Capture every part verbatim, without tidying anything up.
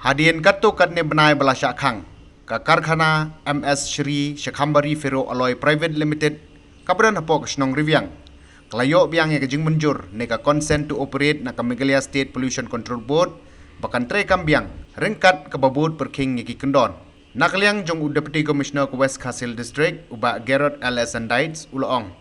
Hadien katto katne bnai ba la shah khang, ka karkhana M S Shri Shakambari Ferro Alloy Private Limited kaba don hapoh ka shnong Riwiang ka la ïoh biang ïa ka jingmynjur ne ka consent to operate na ka Meghalaya State Pollution Control Board ba kan treikam biang ryngkat kaba bud pyrkhing ïa ki kyndon. Na ka liang jong u Deputy Commissioner ka West Khasi Hills District, u Bah Gerard L S Andites, u la ong,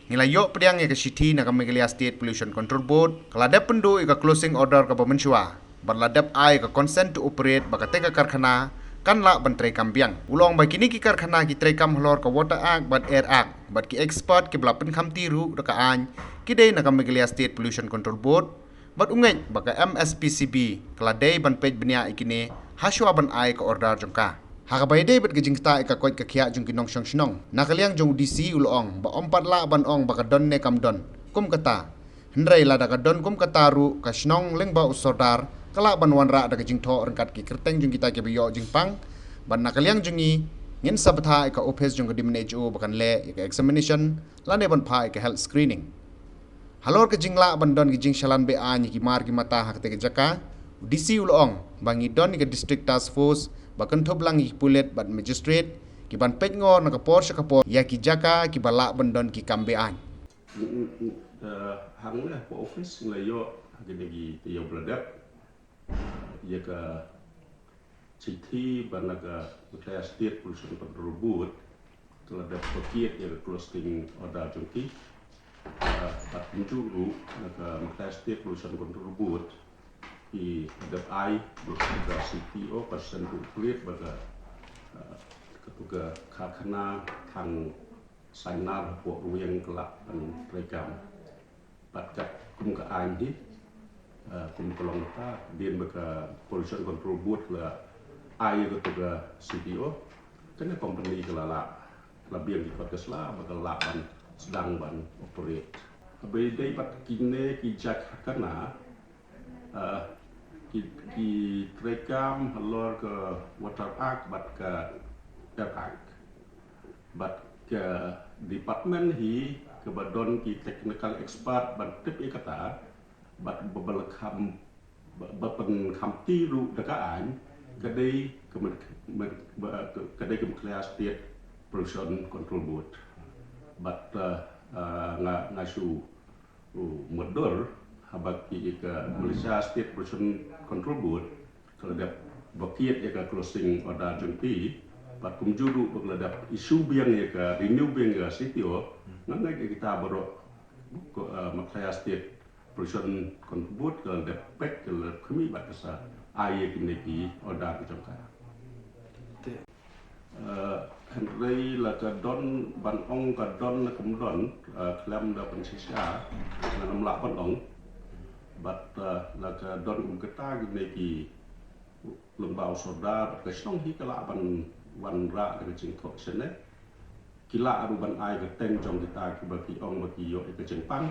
ngi la ïoh pdiang ïa ka shithi na ka Meghalaya State Pollution Control Board, ka la dep pynduh ïa ka closing order kaba mynshuwa bad la dep ai ïa ka consent to operate ba katei ka karkhana kan lah ban treikam biang. U la ong ba kine ki karkhana ki treikam halor ka Water Act bad Air Act bad ki expert kiba la pynkhamti ruh da ka aiñ ki dei na ka Meghalaya State Pollution Control Board bad u ngeit ba ka M S P C B ka la dei ban peit bniah ïa kine hashwa ban ai ka order jong ka. Ha kaba ïadei bad ka jingktah ïa ka koit ka khiah jong ki nongshong shnong, na ka liang jong u D C u la ong ba ym pat lah ban ong ba ka don ne kam don kum kata. Hynrei lada ka don kum kata ruh, ka shnong lyngba u sordar ka lah ban wanrah da ka jingthoh ryngkat ki kyrteng jong kita kiba ïoh jingpang. Bad na ka liang jong ngi, ngin sa bthah ïa ka ophis jong ka D M H O ba kan leh ïa ka examination lane ban phah ïa ka health screening. Halor ka jinglah ban don ka jingshalan be-aiñ ïa ki mar ki mata ha katei ka jaka, u D C u la ong ba ngi don ïa ka District Task Force ba kynthup lang ïa ki pulit bad magistrate ki ban peit ngor na ka por sha ka por ïa ki jaka kiba lah ban don ki kam be-aiñ. Hangne ha ophis ngi la ïoh ha kine ki taïew ba la dep ïa ka shithi ba na ka Meghalaya State Pollution Control Board ka la dep pakiet ïa ka closing order jong ki. Bad kumjuh ruh na ka Meghalaya State Pollution Control Board ki dep ai ba ka C P O consent to operate ba ka ka tu ka karkhana thang Sainar hapoh Riwiang ka lah ban treikam. Bad kat kum ka aiñ hi, kum ka long kata, dien ba ka Pollution Control Board la ai ïa ka tu ka C P O, kane company ka la lah, la biang ki kot ka sla ba ka lah ban sdang ban operate. Haba ïadei bad kine ki jaka karkhana, ki, ki treikam halor ka Water Act bad ka Air Act. Bad ka department hi kaba don ki technical expert ban tip ïa kata, bad ba, ba la kham, ba, ba pynkhamti ruh da ka aiñ, ka dei ka Megh-, Megh-, ba, ka, ka dei ka Meghalaya State Pollution Control Board. Bad nga, nga shu u mudui haba ki ka Meghalaya State Pollution Control Board ka la dep pakiet ïa ka closing order jong ki, bad kumjuh ruh ba ka la dep issue biang ïa ka, renew biang ïa ka C P O. Nga ngeit ïa kita baroh, Meghalaya State Pollution Control Board ka la dep peit, ka la dep khmih bad ka sa ai ïa kine ki order ki jong ka. Hynrei la ka don ban ong ka don ne kam don, khlem da pynshisha, ngan ym lah ban ong. Bad la ka don kum kata kine ki lyngba u sordar bad ka shnong hi ka lah ban wanrah da ka jingthoh shane. Ki lah ruh ban ai ka teng jong kita kiba ki ong ba ki ïoh ïa ka jingpang.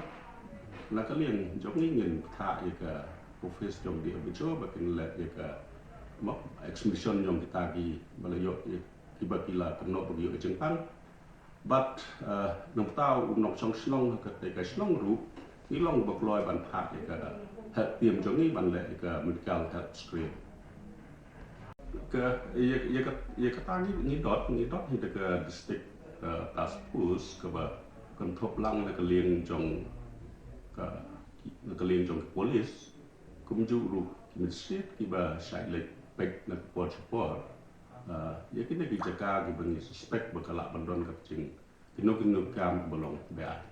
Na ka liang jong ngi ngin bthah ïa ka office jong D M H O ba kin leh ïa ka examination jong kita kiba la ïoh ïa kiba ki la kynnoh ba ki ïoh ka jingpang. Bad nangta u nongshong shnong ha katei ka shnong ruh ngi long ba kloi ban phah ïa ka health team jong ngi ban leh ïa ka medical health screen. Ka ïa, ïa ka, ïa kata ngi, ngi dot, ngi dot hi da ka district task force kaba kynthup lang na ka liang jong ka, na ka liang jong ka police. Kumjuh ruh ki magistrate kiba shait leit peit na ka por sha por ïa kine ki jaka kiba ngi suspect ba ka lah ban don ka jing kino kino kam ba long be-aiñ.